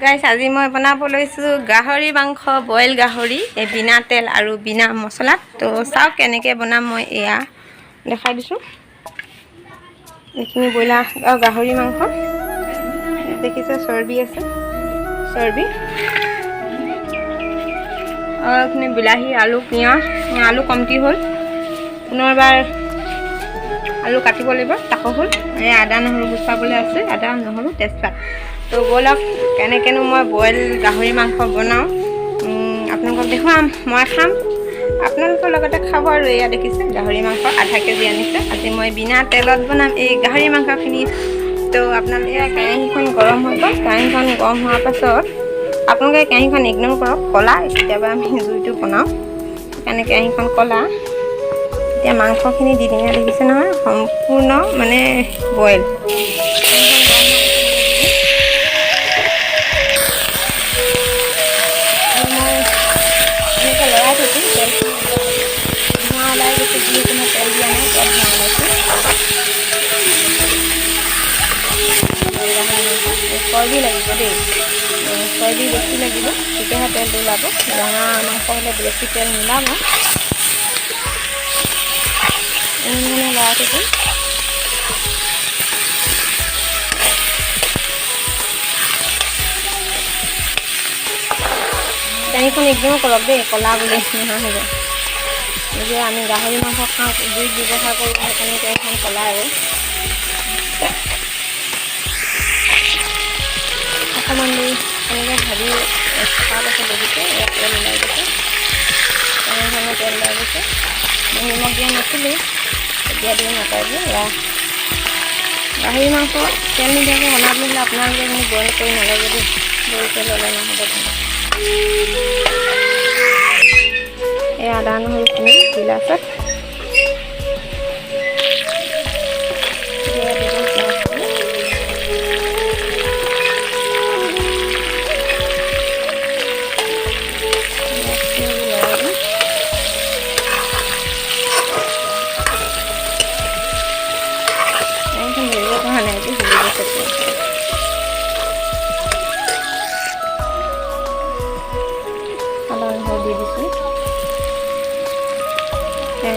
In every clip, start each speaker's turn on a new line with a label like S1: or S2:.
S1: গাইছ, আজি মই বনাব লৈছোঁ গাহৰি মাংস, বইল গাহৰি, এই বিনা তেল আৰু বিনা মছলাত। তো চাওক কেনেকৈ বনাম, মই এয়া দেখাই দিছোঁ। এইখিনি ব্ৰইলাৰ গাহৰি মাংস দেখিছে, চৰ্বি আছে, চৰ্বি আৰু এইখিনি বিলাহী, আলু, পিঁয়াজ। আলু কমটি হ'ল, পুনৰবাৰ আলু কাটিব লাগিব, তাকো হ'ল। এই আদা নহৰু গুচাবলৈ আছে, আদা নহৰু তেজপাত। তো ব'লক, কেনেকৈনো মই বইল গাহৰি মাংস বনাওঁ আপোনালোকক দেখুৱাম। মই খাম, আপোনালোকৰ লগতে খাব। আৰু এয়া দেখিছে, গাহৰি মাংস আধা কেজি আনিছে। আজি মই বিনা তেলত বনাম এই গাহৰি মাংসখিনি। তো আপোনালোকে, কেৰাহীখন গৰম হৈ গ'ল। কেৰাহীখন গৰম হোৱাৰ পাছত আপোনালোকে কেৰাহীখন ইগন'ৰ কৰক, ক'লা। কেতিয়াবা আমি জুইটো বনাওঁ, সেইকাৰণে কেৰাহীখন ক'লা। এতিয়া মাংসখিনি দি দিম। দেখিছে নহয়, সম্পূৰ্ণ মানে বইল। মই এনেকৈ লৰাই থাকিম। তেলখিনি ধোঁৱা ওলাই গৈছে, যিহেতু মই তেল দিয়া নাই, তেল ধোঁৱা ওলাইছে। চৰ্বি লাগিব দেই, চৰ্বি বেছি লাগিব, তেতিয়াহে তেলটো ওলাব। ৰঙা মাংস হ'লে বেছি তেল নোলাব। এনেধৰণে লৰাই থাকিম। কেৰাহীখন ইগন'ৰ কৰক দেই, ক'লা বুলি, নাহাঁহিব। নিজে আমি গাহৰি মাংস খাওঁ, জুইত ব্যৱহাৰ কৰোঁ, সেইকাৰণে কেৰাহীখন ক'লা। আৰু অকণমান দেৰি এনেকৈ ভাজি থকাৰ পাছত দেখিছে, ইয়াত তেল ওলাই গৈছে, তেনেধৰণে তেল ওলাই গৈছে। মই নিমখ দিয়া নাছিলোঁ, এতিয়া দিম আঁতৰাই দিম। এয়া গাহৰি মাংস তেল নিদিয়াকৈ বনাবলৈ হ'লে আপোনালোকে কিন্তু বইল কৰি নল'ব দেই, বইল কৰি ল'লে নহ'ব। এই আদা নহৰুখিনি গিলাচত দি দিম। পিঁয়াজখিনি পিঁয়াজখিনি লৰাই দিম। এইখন ধৰিব পৰা নাই যে, হিলি গৈছে। আদা নহৰু দি দিছোঁ,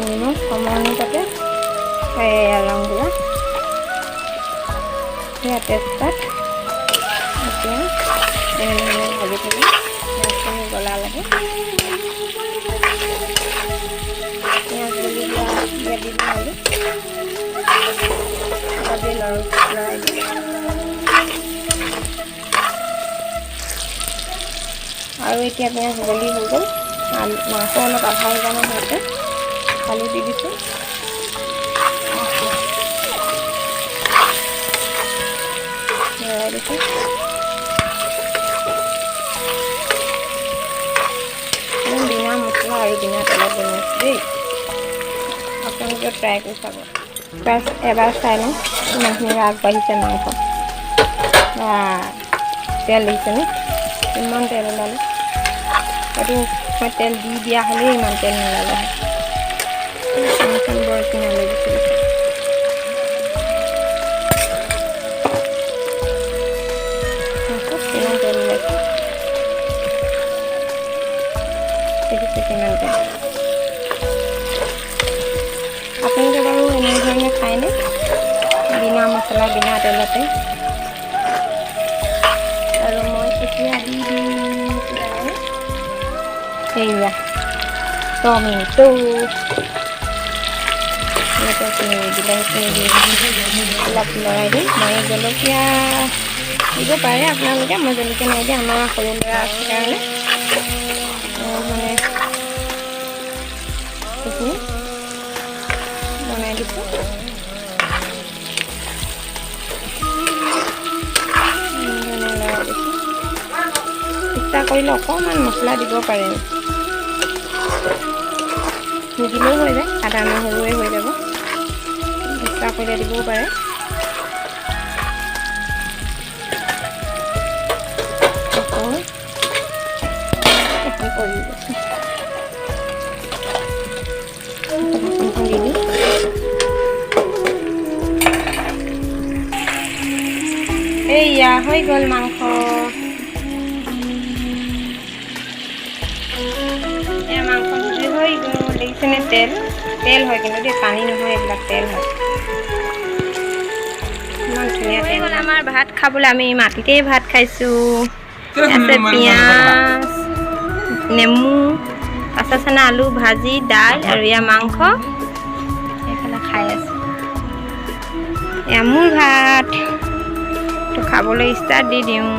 S1: নিমখ সমানুপাতে, এয়া ৰং গুড়া, সেয়া তেজপাত। এতিয়া এনেধৰণে ভাজি থাকিম পিঁয়াজখিনি গলা লাগে। পিঁয়াজ গলি যোৱা ইয়াত দি দিম আলু, অলপ দেৰি লৰাই দিম। আৰু এতিয়া পিঁয়াজ গলি হৈ গ'ল, আলু মাংস অলপ আধা সিজামান হৈছে, আলু দি দিছোঁ, লৰাই দিছোঁ। একদম বিনা মছলা আৰু বিনা তেলত বনাইছোঁ দেই, আপোনালোকে ট্ৰাই কৰি চাব। ফাৰ্ষ্ট এবাৰ চাই লওঁ কিমানখিনি আগবাঢ়িছে মাংস। বা, তেল দেখিছেনে, কিমান তেল ওলালে! হয়তো মই তেল দি দিয়া হ'লেই ইমান তেল নোলালে হয়। কেৰাহীখন বৰ ধুনীয়া লাগিছে। কিমান তেল ওলাইছে দেখিছে, কিমান তেল! আপোনালোকে বাৰু এনেধৰণে খায়নে, বিনা মছলা বিনা তেলতে? আৰু মই এতিয়া দি দিম, জানেনে, সেয়া টমেটো। টমেটোখিনি, বিলাহীখিনি দি অলপ লৰাই দিম। মই জলকীয়া দিব পাৰে আপোনালোকে, মই জলকীয়া নাই দিয়া, আমাৰ সৰু ল'ৰা আছে কাৰণে। মানে সেইখিনি বনাই দিছোঁ। লৰাই দিছোঁ। ইচ্ছা কৰিলে অকণমান মছলা দিব পাৰে, নিদিলেও হৈ যায়, আদা নহৰুৱে হৈ যাব। ইচ্ছা কৰিলে দিবও পাৰে। আকৌ এখন পৰি গৈছে, ঢাকনখন দি দিম। এইয়া হৈ গ'ল মাংস। দেখিছেনে তেল? তেল হয় কিন্তু দেই, পানী নহয়, এইবিলাক তেল হয়। ইমান ধুনীয়া তেল গ'ল। আমাৰ ভাত খাবলৈ, আমি মাটিতেই ভাত খাইছোঁ। আছে পিঁয়াজ, নেমু, কাঁচা চানা, আলু ভাজি, দাইল আৰু এয়া মাংস। এইফালে খাই আছোঁ। এয়া মোৰ ভাত। তো খাবলৈ ষ্টাৰ্ট দি দিওঁ।